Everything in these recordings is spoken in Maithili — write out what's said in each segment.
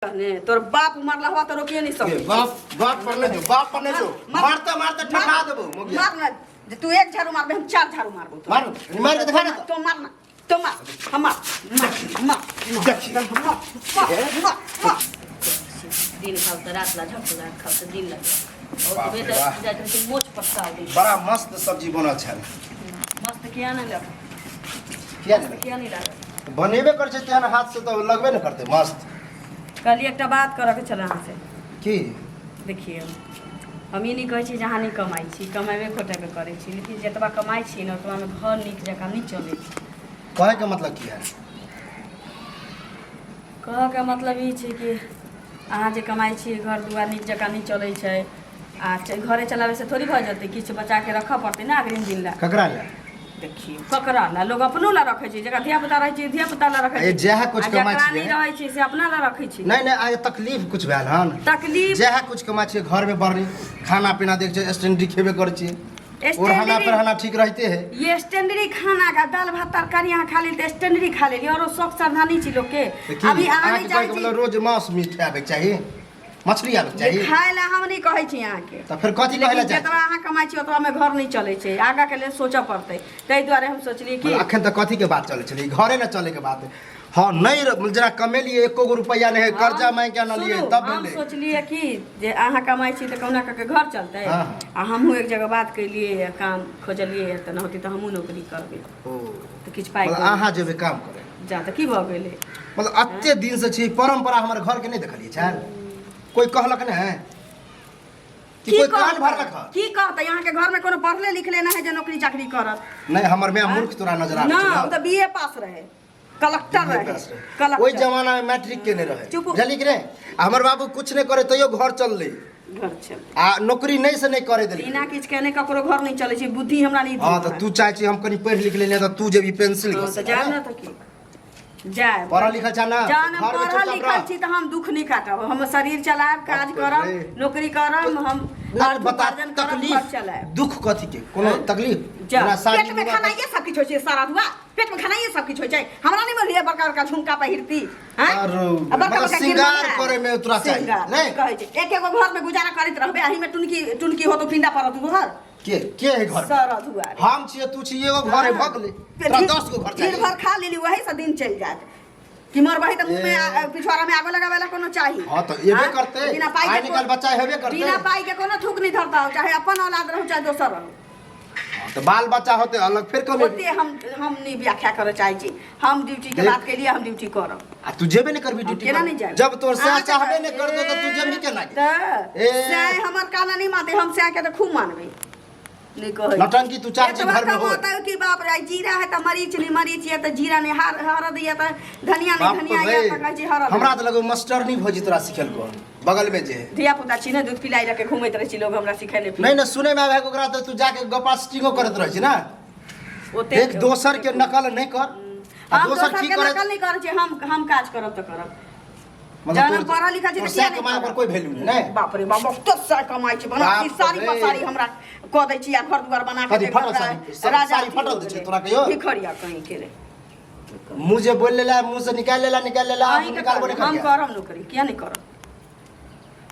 कहने तोर बाप मरला हुआ तो रोकिए नहीं सके। बाप बाप पर नहीं जो, बाप पर नहीं जो। मारते मारते ठका देबो मोगिया। मार ना जे तू एक झाड़ू मारबे, हम चार झाड़ू मारबो तोरा। मारू, मार के देखा ना तो। तो मार ना, तो मार, हम मार मार मार मार। देखी। मार मार मार मार। दिन खाओ तो रात ला झपटू, रात खाओ तो दिन ला। और बाप रे बेटा बाप। जाइत रहै छै, मोच पटका दै छै। बड़ा मस्त सब्जी बनल छल। मस्त किया नहीं लगे? किया मस्त नहीं? किया नहीं लगे? बनेबे कर छै तेहन हाथ से तऽ लगबे ने करतै मस्त। कहलियै एकटा बात करऽके छलै अहाँसँ। की? देखियौ, हम ई नहि कहै छी जे अहाँ नहि कमाइ छी, कमेबे खोटेबे करै छी, लेकिन जतबा कमाइ छी ने ओतबामे घर नीक जकाँ नहि चलै छै। कहैके मतलब की है? कहऽके मतलब ई छै कि अहाँ जे कमाइ छी घर दुआर नीक जकाँ नहि चलै छै आ घरे चलाबैसँ थोड़ी भऽ जेतै, किछु बचाके रखऽ पड़तै ने अग्रिम दिन लए। ककरा लए? देखियौ, ककरा लए, लोग अपनो लए रखै छै, जकरा धिया पुता रहै छै धिया पुता लए रखै ए, छै, जएह कुछ आ कमाइ जकरा छियै। नहि रहै छै से अपना लए रखै छै। नहीं नहीं, आइ तकलीफ कुछ भेल हन? तकलीफ जएह कुछ कमाइ छियै घरमे बड़ी खाना पीना देख छियै, स्टैंडी खेबे करै छियै, ओढ़ाना पेढ़ाना ठीक रहते है। ये स्टैंडरी खाना का दाल भात तरकारी अहाँ खा लेली तऽ स्टैंडरी खा लेली, औरो शौक श्रद्धा नहि छै लोकके। तऽ की अभी अहाँ अहाँके नहि चाहै कहैके छी मतलब रोज मांस मीट आबैके चाही, मछली आबैके चाही? खाय लए हम नहि कहै छी अहाँके। तऽ फेर कथी कहै लए लेकिन चाही? जतबा अहाँ कमाइ छी ओतबामे घर नहि चलै छै, आगाँके लेल सोचऽ पड़तै, ताहि दुआरे हम सोचलियै कि मतलब अखन तऽ कथीके बात चलै छलै? घरे ने चलैके बात है। हँ नहि जेना कमेलियै एको गो रुपैआ नहि है, कर्जा मांगि के आनलियै सुनू, तब हम भेलै। सोचलियै कि जे अहाँ कमाइ छी तऽ कहुना कऽ के घर चलतै। हाँ। आ हमहूँ एक जगह बात केलियै, काम खोजलियै, तऽ नहि होतै तऽ हमहूँ नौकरी करबै। ओ तऽ किछु पाइ मतलब अहाँ जेबै काम करे? जा तऽ की भऽ गेलै? मतलब एते दिन से छी परंपरा हमर घर के नहि देखलियै छल, कोई कहलक नहि कि की कोई कान कहतै? भरलक हँ? की कहतै? अहाँके घरमे कोनो पढ़ले लिखले नहि है जे नौकरी चाकरी करत। नहि, हमर माय मूर्ख तोरा नजर आबै ना छै? ओ तऽ बी ए पास रहे, कलेक्टर रहे। ओहि कलेक्टर जमाना में मैट्रिक केने रहे। चुप। बुझलियै कि नहि? आ हमर बाबू कुछ नहि करे तैयो घर चललै। घर चल आ नौकरी नहि से नहि करे देलकै। बिना किछु केने ककरो घर नहि चलै छै, बुद्धि हमरा नहि। हँ तऽ तू चाहै छी हम कनि पढ़ि लिख लेने तऽ तू जेबी पेंसिल हँ, घिसै तऽ जायब ने तऽ की जायब। पढ़ल लिखल छै ना? जहन हम घरमे पढ़ल चुपचाप लिखल रह। छी तऽ हम दुख नहि काटब, हम शरीर चलायब, काज बाप रे। करब, नौकरी करब हम, ना, अर्थ बता उपार्जन करब, घर तकलीफ चलायब। दुख कथी के? कोनो तकलीफ? जा जेना शादी पेट में विवाह- खानाइए सब किछु होइ छै, सारा दुआ पेट में खानाइए सब किछु होइ छै। हमरा नहि बोलिए बड़का बड़का झुमका पहिरती हैं? आरो, आ बड़का मतलब बड़का श्रृंगार गिरना। करे में तोरा चाही, श्रृंगार, नहि? कहै छै एक एगो घर में गुजारा करैत रहबे, अही में टुनकी टुनकी होतो पिंडा पड़त घर। के के है घर में? सारा दुआर हम छियै तू छियै, एगो घर है भऽ गेलै, तोरा 10 गो घर दिन चाही? भर खा लेली वही से दिन चलि जायत कि मरबही तऽ मुँह में पिछवाड़ा में आगो लगावे ला कोनो चाही। हाँ, तऽ एबे हाँ? करतै। बिना पाई आइ के निकाल बच्चा हेबे करतै। बिना पाई के कोनो थूक नहीं धरता हो, चाहे अपन औलाद रहो चाहे दोसर रहो। हाँ, तऽ बाल बच्चा होते अलग फेर कमेबी। ओते हम नहीं व्याख्या करऽ चाहै छी, हम ड्यूटी के देख। बात केलिए, हम ड्यूटी करब। आ तू जेबे नहि करबी हम ड्यूटी केना पर? नहीं जायब? जब तोर सैह अहाँके चाहबे तऽ- नहि करतौ तऽ तू जेबही केना गे? तऽ ए। सैह हमर काना नहीं मानते, हम सैह के तऽ खूब मानबै, नहीं कहै नौटंकी तू चाहै छी एतबा घरमे होय। कमातै कि बाप रे, जीरा है तऽ मरीच नहीं, मरीच है तऽ जीरा नहीं, हरद है तऽ धनिया नहीं, बाप धनिया रे, है तऽ कहै छी हरद। हमरा तऽ लगो मास्टरनी भौजी तोरा सिखेलको हन, बगल में जे है। धिया पुता छी ने, दूध पिलाई रखे घूमैत रहै छी, लोग हमरा सिखेने नहीं नहीं, सुनै में आबै है कि ओकरा तऽ तू जाके गपास्टिंगो करैत रहै छी ना? ओते देख, दोसर के नकल नहीं कर आ हम दोसर दोसर की के करे? नकल नहीं करै छी, हम काज करब तऽ करब। मतलब जहन हम तोर- पढ़ल लिखल छी तोर तऽ किया सएह नहि कमाइ पर करब? कोई वैल्यू नहीं ने? बाप रे बाप, बहुत सए कमाइ छै, बना बाप छी साड़ी रे। पसारी हमरा कऽ दै छी आ घर दुआर बना के कथी देखत फटल साड़ी? राजा साड़ी फटल दै छै तोरा कहियो? भिखरिया कहीं के रे। मुँह जे बोल लेला मुँह से निकाल लेला, निकाल लेला, आब अहींके निकालबो नहीं करब, हम करिया। करब नौकरी, किया नहि करब?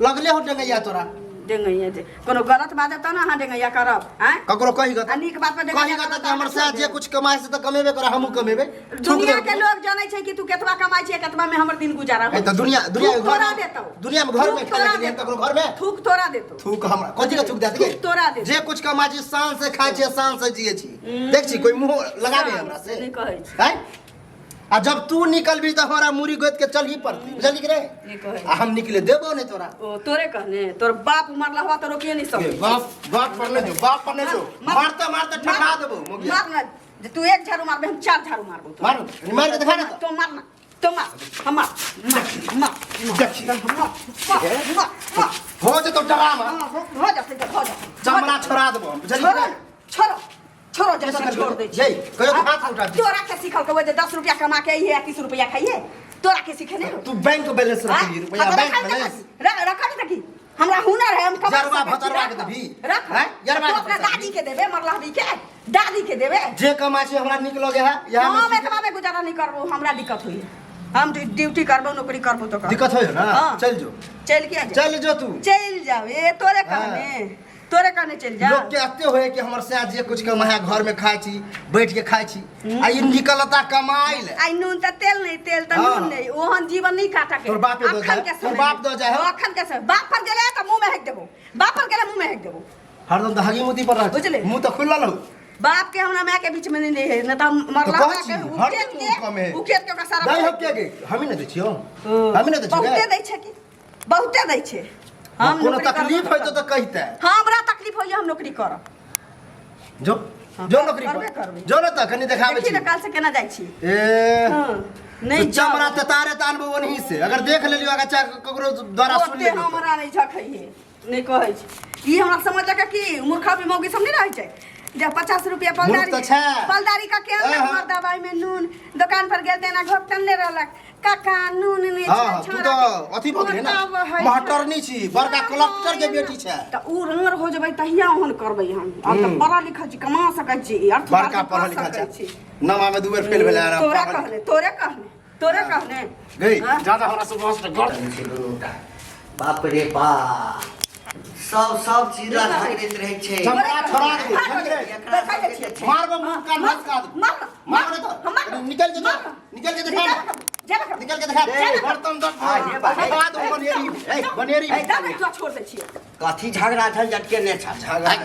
लगले हो डेंगैया तोरा। डेंगैया जे कोनो गलत बाजब तब ने अहाँ डेंगैया करब आँय? ककरो कही गत आ नीक बात पर कही डेंगैया गत करब कि हमर तऽ सएह जे कुछ कमाए से तऽ कमेबे कर, हमहूँ कमेबे, थूक दुनिया देब। के लोग जानै छै कि तू केतबा कमाइ छै, केतबा में हमर दिन गुजारा ए होइ तऽ दुनिया दुनिया थूक के घर तोरा में देतौ। दुनिया में घर में थूक खाए तोरा के लिए देतौ। ककरो घर में थूक तोरा देतौ। थूक हमरा कथी के थूक दे थूक तोरा देतौ। जे कुछ कमाइ छी शान से खाइ छी, शान से जिए छी। देख छी कोई मुंह लगाबे हमरा से? नहि कहै छी। हैं? आ जब तू निकलबी तऽ हमरा मुड़ी गोद के चलही पड़तै, बुझलही कि नहीं? नहि कहै। आ हम निकले देबो नहीं तोरा। ओ तोरे कहने तोर बाप मरला हुआ तो रोकिए नहीं सके। बाप बाप पर नहीं जो, बाप पर नहीं जो। मारते मारते ठका देबो मोगिया। मार ना जे तू एक झाड़ू मारबे, हम चार झाड़ू मारबो तोरा। मारू, मार के देखा ना। तो मार ना, तो मार, हम मार मार मार देखी। मार मार मार मार। हो जेतौ डरामा। हाँ, हो जतै तऽ हो जतै। चमड़ा छोड़ा देबो हम, बुझलही कि छोड़ो नहीं? छोड़ो छोड़ो, जे तोरा के छोड़ दै छी। जै, कहियो तऽ हाथ उठा दी। तोरा के सिखल के जे 10 रुपया कमा के अइहे आ 30 रुपया खाइहे, तोरा के सिखेने हो? तू बैंक बैलेंस हाँ? रखली रुपया हाँ, तऽ बैंक रखा बैलेंस रखा ने तकी। हमरा हुनर है, हम कमा जरवा सकै छी, भतरवा के रख। देबही? रख। हैं? जरवा तू के अपना पैसा दादी के देबे, मरलहबी के दादी के देबे। जे कमाइ छै हमरा नीक लगे है। यहाँ हम एतबा में गुजारा नहीं करबो, हमरा दिक्कत होइए। हम ड्यूटी करबो नौकरी करबो तो करबो। दिक्कत होय ना हाँ। चल जो चल किया जा चल जो तू चल जाओ ए तोरे कहने तोरे कहने चल जा लोग के एते होए कि हमर सास जे कुछ कमाए घर में खाइ छी बैठ के खाइ छी आ ई निकलता कमाइ ले आई नून त तेल नहीं तेल त हाँ। नून नहीं ओहन जीवन नहीं काटा के तोर बापे दो अखन जाए, के तोर समय बाप में। दो जाए, हो। अखन के समय बाप पर गेले त मुंह में हेक देबो बाप पर गेले मुंह में हेक देबो हरदम तऽ हगी मुती पर रह बुझले? मुंह तऽ खुलल हो बाप के हमरा माय के बीच में नहीं है न त हम मरला तऽ माय कहै के छी, उ हरदम खेत मुँह कम के है। उ खेत के ओकरा सारा नहीं हो के गे हमी ने दै छियौ हमी ने दै छियौ बहुते दै छै की बहुते दै छै हम कोनो नौकरी करब तकलीफ होइतो तऽ कहिते हमरा तकलीफ होइए हम नौकरी करब जो जो नौकरी करबे पर करबै। जो ने तऽ कनी देखाबै देखी छी ने काल से केना जाइ छी ए हँ, नहीं नहीं चमड़ा ते तारे तानबो ओनही से अगर देख लेलियो अगर चाहे ककरो द्वारा सुन ओते लेलियो तऽ। हमरा नहीं झखैहे नहीं कहै छी ई हमरा समझलक कि मूर्खा भी मौगी सब नहीं रहै छै जे 50 रुपया मूर्ख पलदारी तऽ छै। पलदारी का के हाँ, हाँ। हमर दवाई में नून दुकान पर गेल तेना घोकटन रहलक काका नून नहीं हाँ छै हाँ, तू छोड़ा तऽ अथी भऽ गेलै ने मतलब है। महटरनी छी बड़का कलेक्टर के बेटी छै तऽ उ रंगर हो जेबै तहिया ओहन करबै हम आब तऽ पढ़ल लिखल छी कमा सकै छी अर्थ बड़का उपार्जन पढ़ल कऽ लिखल सकै छै छी। नमा में दू बेर फेल भेलै आराम तोरा पढ़ल कहने तोरे कहने तोरे कहने गई हाँ? ज्यादा हमरा सब बस घर छै दुनूटा बाप रे बाप सब सब चीज ला झगड़ैत रहै छै चमड़ा छोड़ा देबो समझ रे एकरा सबके जे छै मारबो मुंह कान हाथ काट देबो। मार मार रे तो निकल के जा निकल के दिखा निकल के दिखा बर्तन दर आ, ये बा, हे, बाद बनेरी हे, बनेरी छोड़ दै छियै कथी झगड़ा झंझट केने छ झगड़ा।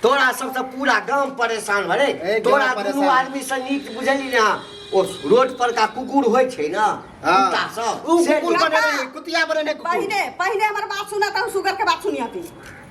तोरा सबसँ पूरा गाम परेशान भरे ए, तोरा गाम दुनू परेशान। आदमी से नीक बुझली ना ओ रोड पर का कुकुर होइ छै ना हाँ। कुत्ता सब उ से कुकुर नीक। बने रहे कुतिया बने रहे कुकुर पहिने पहिने हमर बात सुना तऽ सुगर के बात सुनियती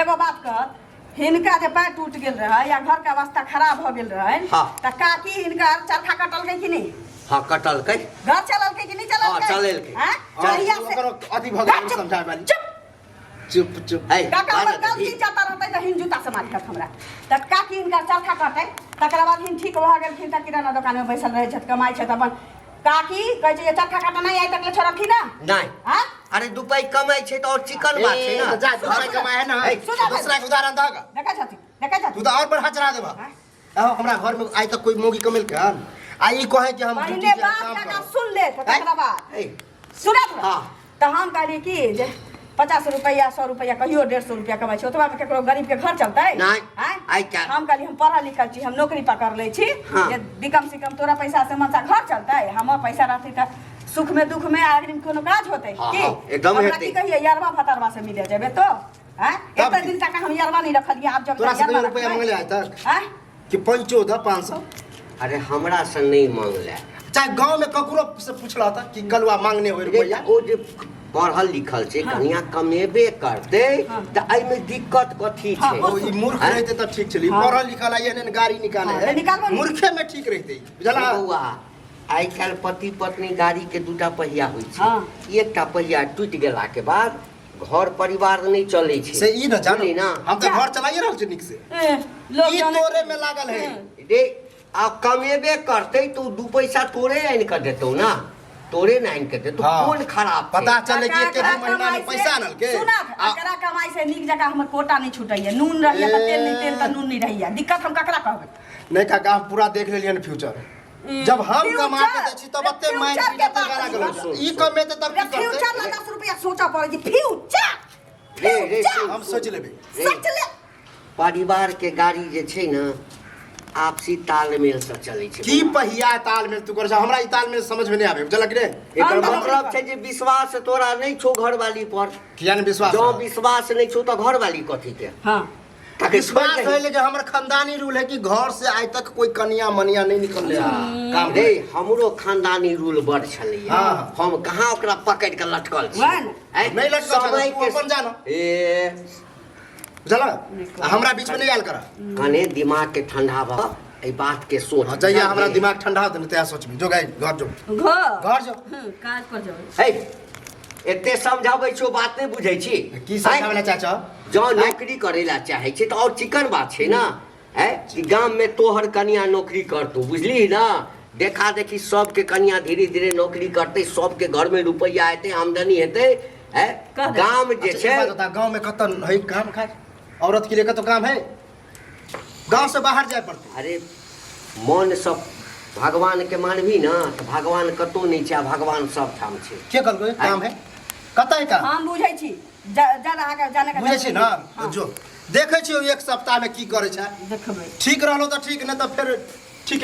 एगो बात कह हिनका जे पैर टूट गेल रहै या घर के अवस्था खराब भऽ गेल रहै हाँ। तऽ काकी हिनकर चरखा कटलकै कि नहि हाँ कटलकै घर चललकै कि नहि चललकै हाँ, चलेलकै। आँय? हाँ, जहिया से ओकर अथी भऽ गेल चुप, समझाय वाली चुप चुप चुप है काका हमर बाजऽ गलती दही। जतऽ रहतै तऽ हिन जूता से मारितत हमरा तऽ काकी हिनकर चरखा कटै तकरा बाद हिन ठीक भऽ गेलखिन तऽ किराना दोकानमे बैसल रहै छथि कमाइ छथि अपन काकी कहै छै जे चरखा काटऽ नहि आइ तक ले छोड़लखिन ना नहि आँय? अरे दू पाइ कमाइ छै तऽ और चिकन बात छै ए, ना तऽ जा दूसरा कमाए है ना ए, सुना दूसरा के उदाहरण दऽ देखै छथिन देखै तू छथिन तऽ और बढ़ा चढ़ा देबह आँय? आहो हमरा घर में आइ तक कोई मौगी कमेल के हन आ ई कहे कि हम पहिने ड्यूटी के बात काम काका करब। सुन ले तऽ तकरा बाद ए, सुनत रह। हाँ। तऽ हम कहलियै कि जे 50 रुपैआ 100 रुपैआ कहियो 150 रुपैआ कमाइ छै ओतबा मे ककरो गरीब के घर चलतै नहि। आँय? आइ काल्हि। हम कहलियै हम पढ़ल लिखल छी हम नौकरी पकड़ लै छी हाँ। जे कम से कम तोरा पैसा से मनसा घर चलतै हमर पैसा रहतै तऽ सुख में दुख में आखिर में कोनो काज होतै हाँ, की हाँ, एकदम हमरा हेतै। की कहियै यरवा फतरवा से मिले जेबै तो आँय? तब एते की? दिन तक हम यरवा नहीं रखलियै आब जब तोरा से यरवा कहियो रुपैआ रखबै। मंगले आइ तक आँय? कि पंचो द 500 अरे हमरा से नहीं मांगले चाहे गांव में ककरो से पूछला था कि कलुआ मांगने हो रे, रुपैआ ओ जे पढ़ल लिखल छै कनिया कमेबे करतै हाँ। तऽ एहिमे दिक्कत कथी हाँ, छै ओ ई मूर्ख आँय? रहते तब ठीक छली हाँ। पढ़ल लिखल आई एहन गाड़ी निकाले हाँ, है तऽ निकालबो ने। मूर्खे में ठीक रहते ई, बुझला बौआ आइ काल्हि पति पत्नी गाड़ी के दूटा पहिया होइ छै हाँ। एकटा पहिया टूटि गेला के बाद घर परिवार नहि चलै छै से ई न जानो बुझली ना हम तऽ घर चलाइए रहल छी नीक से ए, लोग ई जानै- तोरे में लागल है रे आ कमेबे करतै तऽ ओ दू पैसा तोरे आनि कऽ देतौ ना तोरे ने आनि कऽ देतौ हाँ। कोन खराब छै? पता चले कि काका, एक एकरा दू महीना में कमाइ से- पैसा आनलके सुना आ एकरा कमाइ से नीक जकाँ हमर कोटा नहीं छूटैया नून रहैया तऽ तेल नहीं तेल तऽ नून नहीं रहैया दिक्कत हम ककरा कहबै नहीं काका हम पूरा देख लेलियन फ्यूचर जब हम कमा के दै छी तब एते मारि फ्यूचर पीट के एते बात गारा नहीं गलौज सुन, ई सुन। कमेते तब की फ्यूचर करते ला 10 रुपया सोचऽ पड़ै छै फ्यूचर रे रे फ्यूचर सुन, हम सोच लेबै रे। सोच ले परिवार के गाड़ी जे छै ने आपसी तालमेल से चलै छै की पहिया तालमेल तू कर हमरा ई तालमेल समझ में नहीं आबे बुझलक रे एकर हम तऽ मतलब छै जे विश्वास तोरा नहि छौ घरवाली पर किया ने विश्वास जँ है? विश्वास नहि छौ तऽ घरवाली कथी के हाँ तखन विश्वास छोड़ि है दही। लेकिन हमर खानदानी रूल है कि घर से आइ तक कोई कनिया मनिया नहीं निकलले है काम रे हमरो खानदानी रूल बड़ छलैया हाँ। हम कहाँ ओकरा पकड़ि के लटकल छी वएह ने। आँय? नहीं लटकल छल, समय तू के अपन जानो। ए बुझल आ हमरा बीच में नहीं आयल कर कने दिमाग के ठंडा भऽ एहि बात के सोच हाँ, जहिया हमरा दिमाग ठंडा होतै ने तहिया सोचबी जो गाय घर जो घर घर जो काज पर जेबै है एते समझाबै छियौ बात नहि बुझै छी की समझाबै ला चाचा जँ नौकरी करै ला चाहै छै तऽ आओर चिकन बात छै ने है कि गाममे तोहर कनिया नौकरी करतौ बुझली ना देखा देखी सबके कनिया धीरे धीरे नौकरी करतै सबके घरमे रुपैआ एतै आमदनी हेतै है कह दे। गाम जे अच्छा, छै एक बात बता गांव में कत है काम काज औरत के लिए कत काम है गांव से बाहर जाए पड़ते अरे मनसँ भगवान के मानबही ना तऽ भगवान कतौ नहि छै आ भगवान सब ठाम छै। के कहलको काम है? कतऽ है काम? हम बुझै छी, ज्यादा अहाँके जाने के बुझै छी ना? हाँ। जो देखै छियौ एक सप्ताह में की करै छै। देखबै। ठीक रहलो तऽ ठीक, नहि तऽ फेर